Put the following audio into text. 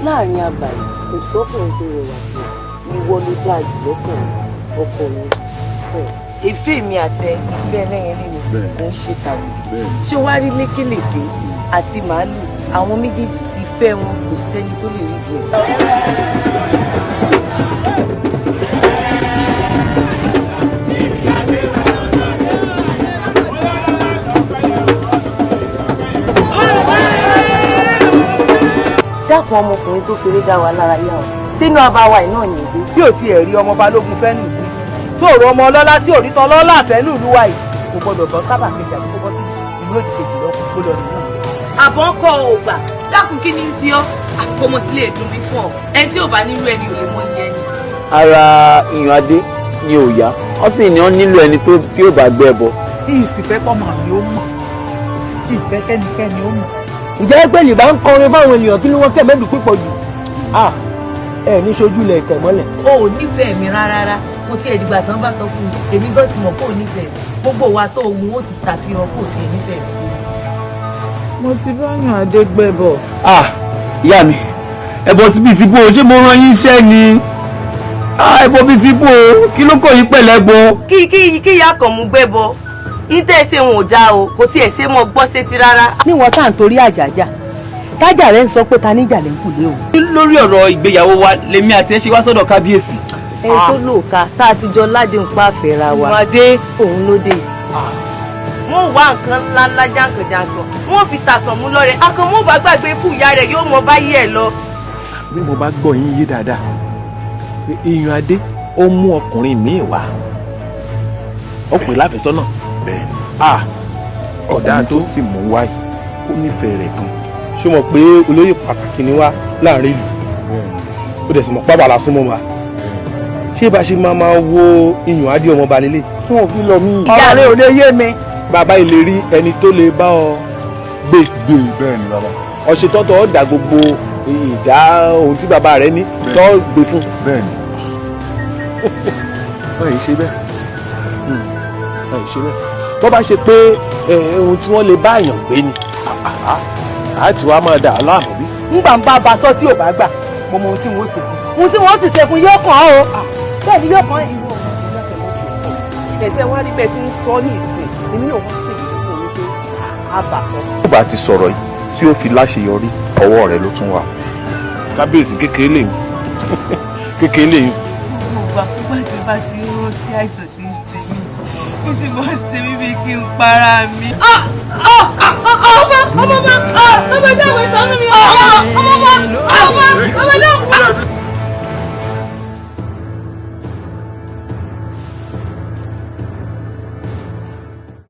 Láàrin àbàyè kò sọ́kùnrin tó rẹwà jù, ìwọ ló dáa jù lọ́kùnrin ọkọ mi. Ìfẹ́ mi àti ìfẹ́ ẹlẹ́yinlé ni kò ń ṣe tàwọn. Ṣé wàá rí lékèlèké àti màálù àwọn méjèèjì, ìfẹ́ wọn kò sẹ́ni tó lè rí bí ẹ̀. Dákun, ọmọkùnrin tó feré dá wa lára yá o, sínú abawa ẹ̀ náà nìgbé. Bí ò tiẹ̀ rí ọmọ balógun fẹ́ nù ìlú, tó rọ ọmọ ọlọ́lá tí ò rí tán lọ́lá àfẹ́ nù ìlú wa yìí, kò gbọdọ̀ bọ́ sábà kejì àti kó bọ́ sí ìlú òdì kejì lọ kó lọ nínú. Àbọ̀ ń kọ́ ò gbà. Dákun, kí ni í ṣe ọ́? Àkọmọsílẹ̀ dùn mí fún ọ, ẹni tí ò bá nírú ẹni ò lè mọ iye ẹni. Ara ìyàn adé ni ò yá, wọ́n sì ní wọ́n nílò ẹni tí ó bá gbé ẹbọ. Ìsìfẹ́ kọ́mọ mi ó mọ̀, ìfẹ́ kẹ́nikẹ́ni ó mọ̀. Ǹjẹ́ pẹ̀lú bá ń kọrin fáwọn ènìyàn, kí ni wọ́n kẹ́ mẹ́dùn pípọ̀ jù ẹ ní sojú ilẹ̀ ìtẹ̀ mọ́lẹ̀. O ò nífẹ̀ẹ́ mi rárá, kò tiẹ̀ dìgbà tán bá sọ fún mi, èmi gan ti mọ̀ kó o nífẹ̀ẹ́ mi. Gbogbo wa tó ohun ó ti ṣàfihàn kó o tiẹ̀ nífẹ̀ẹ́ mi. Mo ti bá yàn adé gbẹ́bọ̀. Ah, ìyá mi, ẹbọ tí bíi ti bó o, ṣé mo rán yín iṣẹ́ ni? Ah, ẹbọ bíi ti bó o, kí ló kọ̀ yín pẹ̀lẹ́ bọ? Kí ìyá kan mú gbẹ́bọ ìtẹ́ ṣe wọn ò dáa o, kò tiẹ̀ ṣe mọ́ gbọ́ sétí rárá. Níwọ̀n tá à ń torí àjàjà tájà rẹ̀ ń sọ pé ta níjà lè ń kùlé o. Lórí ọ̀rọ̀ ìgbéyàwó wa lèmi àti ẹ ṣe wá sọ́dọ̀ kábíyèsí. Ẹni tó lóòka tá a ti jọ ládéhùn pa àfẹ́ra wa. Ìwádé. Òun ló dé. Wọ́n wá nǹkan ńlá ńlá jàǹkànjàǹkàn, wọ́n fi tàkànmú lọ́rẹ̀, akànmú bá gbàgbé fún ìyá rẹ̀, yóò mọ báyé ẹ̀ lọ. Bí mo bá gbọ́ yín yé dáadáa, pé iyùn adé ó mú ọkùnrin míì wá, ó pè láfẹ́sọ́nà. Bẹ́ẹ̀ni. Ah, ọ̀dà ọ̀dà tó sì mú wáyé, ó nífẹ̀ẹ́ rẹ̀ gan. Ṣé o mọ̀ pé olóyè pàtàkì ni wá láàrin ìlú? Ó dẹ̀ sì mọ̀ pábà la súnmọ́ wa. Ṣé bá ṣe máa máa wo iyùn adé ọmọọba lélẹ̀? Wọn ò fi lọ mí. Ọ̀rọ̀ rẹ̀ ò lè yé mi. Bàbá yìí lè rí ẹni tó lè bá ọ gbé. Gbé, bẹ́ẹ̀ ni bàbá. Ọ̀ṣetọ́tọ̀ ọ̀dà gbogbo ìdá ohun tí bàbá rẹ ní tó gbé fún. Bẹ́ẹ̀ ni, wọ́n yìí ṣe bẹ́ẹ̀. Wọ́n yìí ṣe bẹ́ẹ̀. Tó bá ṣe pé ohun tí wọ́n lè bá èèyàn gbé ni, àá tí wàá máa dà á láàmú bí. Ńgbà ń bá ba sọ tí ò bá gbà, mo mọ ohun tí wọ́n ṣe fún ohun tí wọ́n sì ṣe fún yóò kàn án o, bẹ́ẹ̀ ni yóò kàn án. Ẹ̀sẹ̀ wá rí bẹ́ẹ̀ tí ń sọ ní ìsìn, èmi náà wọ́n sì rí fún mi pé a bà sọ. Tó bá ti sọ̀rọ̀ yìí tí ó fi láṣeyọrí, ọwọ́ rẹ̀ ló tún wà. Kábíyèsí, kékeré lèyìn, kékeré lèyìn. Gbogbo àkókò tí bá ti ń rántí àìsàn tí ń ṣe mí, kí sì mọ́ ṣe mí bíi kí n para mi. Ọmọ ọmọ ọmọ ọmọ, dáwọ́ ìsọnù mi, ọmọ ọmọ.